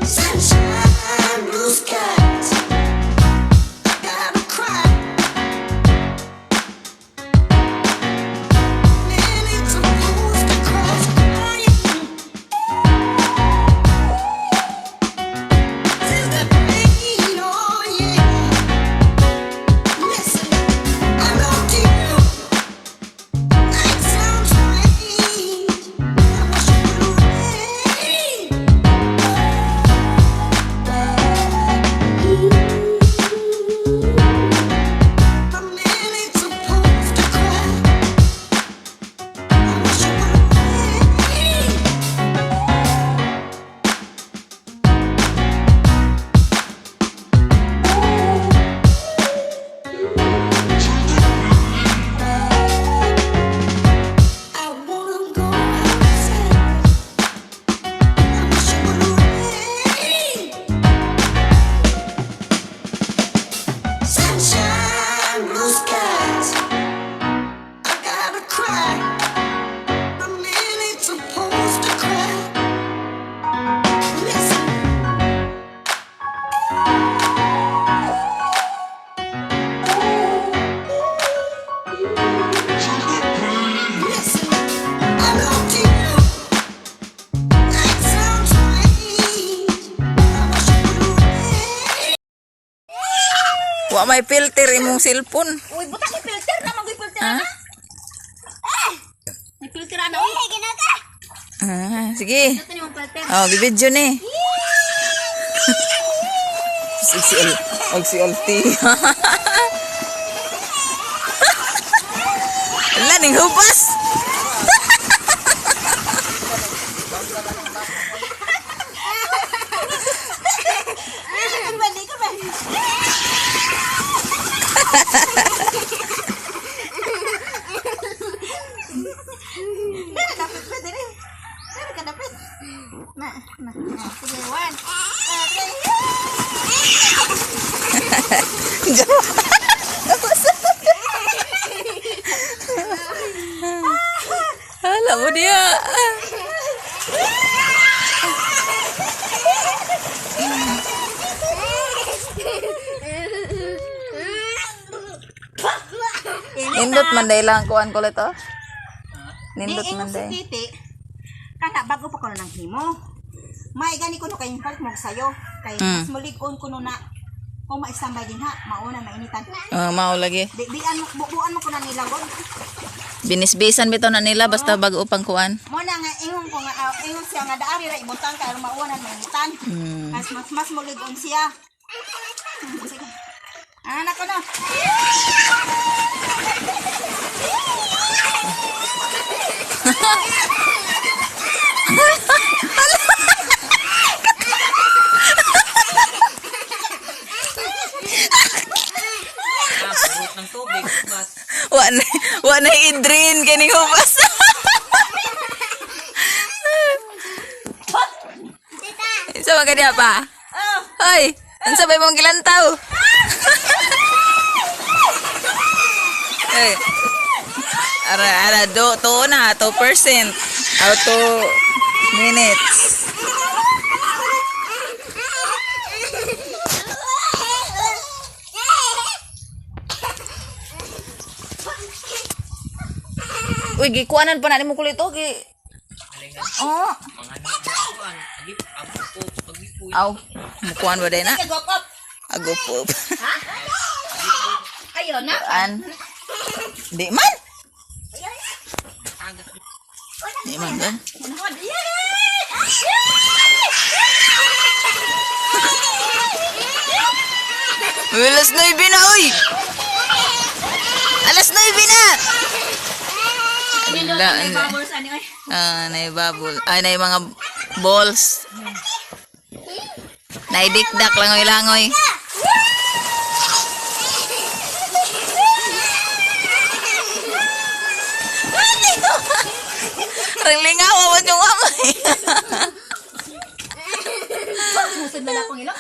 Sunshine, blue skies. I gotta cry. Man ain't supposed to cry. This is the pain, oh yeah. Listen, I know to you might sound strange. I wish it would rain. A man ain't supposed to cry. I wish it would rain. I wanna go outside. I wish it would rain. Sunshine, blue skies. I gotta cry. A man ain't supposed to cry. Listen. Listen, I know to you might sound strange. I wish it would rain. Wa may filter imong cellphone. Uy, buta ni filter na mag filter Ha? na. Eh! May filter na uy. Ginaga. Ah, sige. Ito ni mong filter. Oh, gibidyo ni. Si si og si LT. Ala ning hubas. Ay, balik ka ba? Dara dapat pa dire. Dara ka dapat. Na, na. Na. Sige, one, two, three. Hala mo diya. Nindot man day lang kuan ko lito. Nindot Di man ingon si day. Titi. Kana bago pa kuno nang himo. May gani kuno kay palit mo sayo. Kay mas mulig-on kuno na kung maistambay din ha, mauna mainitan. Oh, mao lagi. Di dian mo bubuan mo kuno nila god. Binisbisan bitaw na nila basta bago pang kuan. Mo na nga ingon ko nga ah, ingon siya nga daari ra ibutang kay aron mauna mainitan. Mas mas mas mulig-on siya. Sige. Anak ko na. Ah, purot ng tubig. Mas. Wa na i-drain kini hubas. Sa mga kaniya pa? Hoy, unsa bay mong gilantaw? Eh. Ara ara do to na 2% auto minutes. Uy, gikuanan pa na nimo kulit oh, gi. Alingan. Oh. Mga nagkuhan. Agip, agupo, agipoy. Aw, mukuan ba day na? Go up. Agupop. Ayo na. An. Di man. Agak. Di man gan. Uy, alas 9 na, uy! Alas 9 na! Ala, May bubbles ani oy. Ah, nay bubble. Ay, nay mga balls. Nay dikdak langoy-langoy. Ringlingaw, awan yung amay. Musod na lang akong ilong.